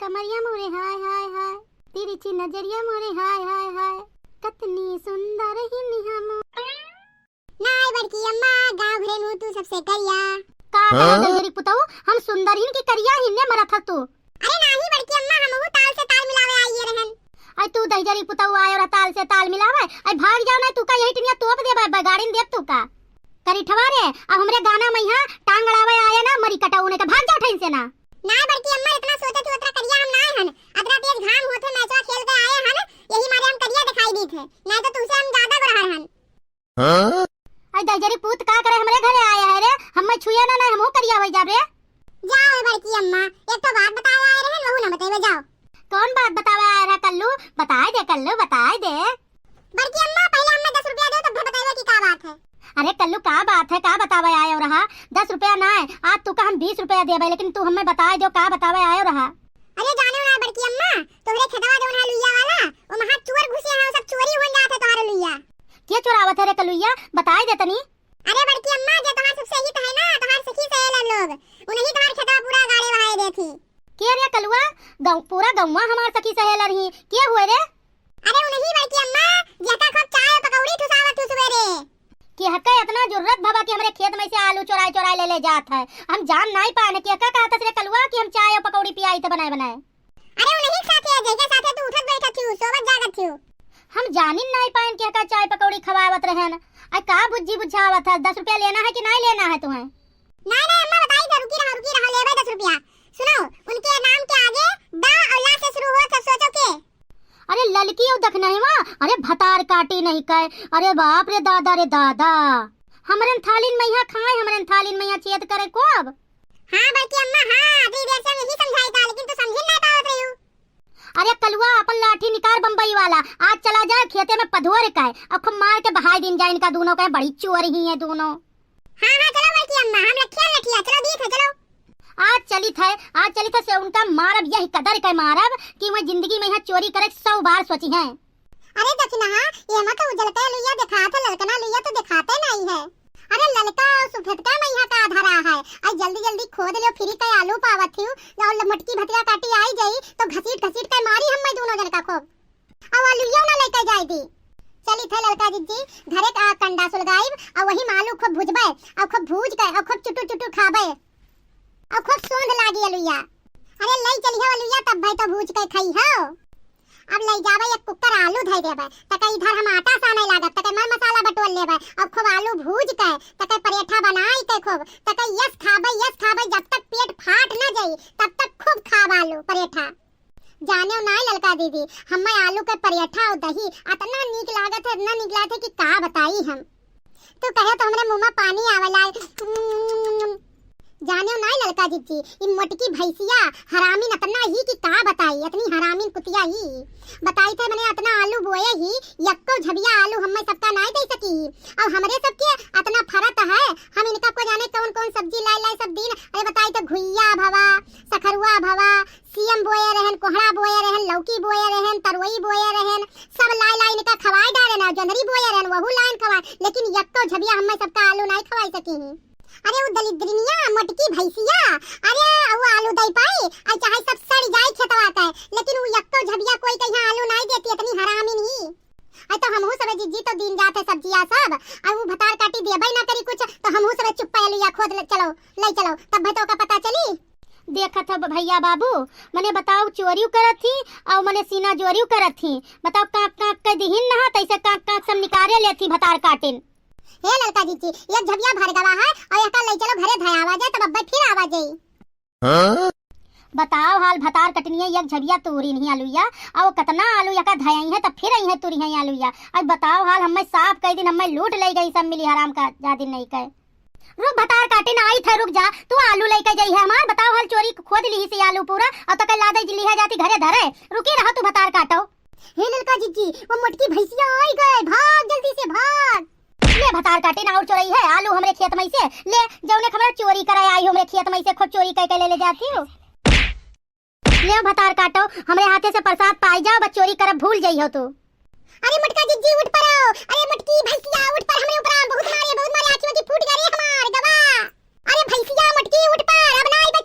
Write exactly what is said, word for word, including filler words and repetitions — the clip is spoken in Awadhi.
कमरिया मोरे हाय हाय हाय, तिरछी नजरिया मोरे हाय हाय हाय, कतनी सुंदर ही निहमो। नाय बड़की अम्मा, गाँव घरे में तू सबसे करिया। का कहा हाँ? दहिजरी पुतऊ, हम सुंदर हिन कि करिया हिन ने मरत ह तू? अरे नाही बड़की अम्मा, हमहू ताल से ताल मिलावे आइए रहन। आई तू दहिजरी पुतऊ आयो रह ताल से ताल मिलावे, आई भाग जाओ ना तू का यही टिनिया तोप देबे, बगाड़िन देब तू का। करिठवा रे, अब हमरे गाना में यहाँ टांग अड़ावे आए ना, मरी कटऊ ने के भाग जाओ ठैन से ना। नाय बड़की अम्मा, इतना सोचे थी उतना करिया हम नाय हन, अतरा तेज घाम होत है, मैचवा खेल के आए हन, यही मारे हम करिया दिखाई दीत है, नाय तो तुमसे हम ज्यादा गोरहर हन। हाँ? आई दहिजरी पूत का करे हमरे घरे आया है रे, हम्मे छुए ना, ना हमहू करिया होई जाब रे। जाओ ए बड़की अम्मा, एक तो बात बतावे आए रहन, वहू ना बतेबे, जाओ। कौन बात बतावे आए रहा कल्लू? बताए दे कल्लू, बताए दे। बड़की अम्मा, पहले हम्मे दस रुपया दो, तब बतेबे कि का बात है। अरे कल्लू, का बात है, का बतावे आयो रहा? दस रुपया ना है, आज तू का हम बीस रुपया देबे, लेकिन तू हम्मे बताए दो का बतावे आयो रहा। अरे जाने ना बड़की अम्मा, तोहरे खेतवा जौन है लुइया वाला, ओ महा चोर घुसे हैं, सब चोरी होन जात है तोहरे लुइया। के चोरावत है रे कलुइया, बताए दे तनी। अरे बड़की अम्मा, जे तोहार सबसे हित है ना, तोहार सखी सहेलर लोग, उनही तोहार खेतवा पूरा गाड़े बहाए देथी। के रे कलुआ? गाँव, पूरा गौवा हमार सखी सहेलर ही। के हुए रे? अरे उनही बड़की अम्मा, जेका खूब चाय और पकौड़ी ठुसावत हूँ सुबेरे। केहका इतना जुर्रत भवा कि हमरे खेत में से आलू चोराए चोराए ले ले जात है? हम जान नाई पान, केहका कहत रे कलुआ कि हम चाय और पकौड़ी पियाई थे बनाए बनाए? अरे उनही के साथे, जेके साथे तू उठत बैठत थी, सोवत जागत थी। हम जानिन नाई पाइन केहका चाय पकौड़ी खवावत रहन। आई का बुज्झी बुझावत है, दस रुपया लेना है कि नाई लेना है तुम्हें? नाई, नाई अम्मा, बताई तो, रुकी रहा, रुकी रहा, लेबे दस रुपया। सुनो, उनके नाम के आगे दा और ला से शुरू हो, सब सोचो के। अरे ललकी और दखनहवा, अरे भतार काटी नहीं कहे, अरे बाप रे दादा रे दादा, हमरन थालिन में यहाँ खाए, हमरन थालिन में यहाँ छेद करे को अब। हाँ बड़की अम्मा, हाँ, अभी देर से हम यही समझाई था, लेकिन तू समझी ना पावत रही हूँ। अरे कलुआ, अपन लाठी निकार बम्बई वाला, आज चला जाए खेते में पधोर का है, और खूब मार के बहाई दिन जाए इनका दोनों का, बड़ी चोर ही है दोनों। हाँ, हाँ, चलो बड़की अम्मा, हम रखिया लठिया, चलो दीत है, चलो। आज चलित है, आज चलित है से उनका मारब, यही कदर के मारब कि वह जिंदगी में यहाँ चोरी करे सौ बार सोची हैं। अरे दखिनहा, ये मत उजलका लुइया देखात है, ललकना लुइया तो देखाते नहीं है। अरे ललका और सफेदका में यहाँ का धरा है। आई जल्दी जल्दी खोद लियो, फ्री का आलू पावत हियो, और मोटकी भतिया काटी आई जाई तो घसीट घसीट के मारी हम दोनों जन का खूब। और आलू यो ना लेके जाए दी। चली थे ललका जिज्जी, घरे का कंडा सुलगाइब, और वही में आलू खूब भुजबे, और खूब भूज के, और खूब चुटुर चुटुर खाबे। अब खूब सोंध लागी अलुइया। अरे लई चलिहो अलुइया, तब भाई तो भूज के खई हो। अब लई जाबे एक कुकर आलू धई देबे, तक इधर हम आटा साने लागब, तक मर मसाला बटोर लेबे। अब खूब आलू भूज के, तक परेठा बनाई के खूब, तक यस खाबे, यस खाबे, जब तक पेट फाट न जाई, तब तक खूब खाब आलू परेठा। जाने नाई ललका दीदी, हमें आलू के परेठा और दही अतना नीक लागत है, इतना नीक लागत है कि का बताई हम। तू कहे तो हमरे मुंह में पानी आवे लाए। जाने नाई ललका जिज्जी, ई मोटकी भैंसिया हरामिन अतना ही कि का बताई, अतनी हरामिन कुतिया ही। बताई थे मने अतना आलू बोए ही, यक्को झबिया आलू हमें सबका नाई दे सकी। और हमरे सबके अतना फरत है, हम इनका को जाने कौन कौन सब्जी लाए लाए सब दिन। अरे बताई तो घुइया भवा, सखरुआ भवा, सियम बोए रहन, कोहड़ा बोए रहन, लौकी बोए रहन, तरोई बोए रहन, सब लाई लाई इनका खवाए डारे ना, जोंधरी बोए रहन, वहू लाइन खवाए, लेकिन यक्को झबिया हमें सबका आलू नाई खवाई सकी ही। अरे उ दलिद्रिनिया, मोटकी भैंसिया, अरे उ आलू दई पाई, आ चाहे सब सड़ जाए खेतवा के, लेकिन उ यक्को झबिया कोई के यहाँ आलू नाई देती, इतनी हरामिन ही। अरे तो हमहू सबे जिज्जी तो दीन जात है सब्जिया सब, और उ भतार काटी देबे ना करी कुछ, तो हमहू सबे चुप्पा अलुइया खोद ले, चलो, ले चलो, तब तो का पता चली। देखत हो भैया बाबू, मने बताओ चोरियो करत थी, और मने सीना जोरियो करत थी। बताओ कांक कांक के दिहिन नहा, तैसे कांक कांक सब निकारे लेत थी भतार काटिन। हे ललका जिज्जी, एक झबिया भर गवा है, और एका ले चलो घरे धयावा जाए, तब अब्बे फिर आवा जाई। हाँ? बताओ हाल भतार कटनिया, एक झबिया तूरी नहीं आलूया, और कतना आलू एका धयाई है, तब फिर आई है तूरी है आलूया। और बताओ हाल हमें साफ कई दिन हमें लूट ले गई सब मिली हराम का जा दिन नहीं कहे। रुक भतार काटिन आई थे, रुक जा, तू आलू लेके जाई है हमार, बताओ हाल चोरी खोद ली से आलू पूरा, और तो कल लादे लिहा जाती घरे धरे, रुकी रहा तू भतार काटो। हे ललका जिज्जी, वो मोटकी भैंसिया आई गए, भाग जल्दी से भाग। ले भतार काटिन और चोरई है आलू हमरे खेत में से, ले जौने खबर चोरी करे आई हमरे खेत में से, खूब चोरी करके ले ले जाती हो। ले भतार काटो, हमरे हाथे से प्रसाद पाई जाओ, बस चोरी करब भूल जाई हो तू। अरे मोटका जिज्जी उठ पड़ो, अरे मोटकी भैंसिया उठ पड़, हमरे ऊपर बहुत मारे, बहुत मारे, आँखी वाँखी फूट गए रे हमार गवा। अरे भैंसिया मोटकी उठ पड़, अब ना आइबे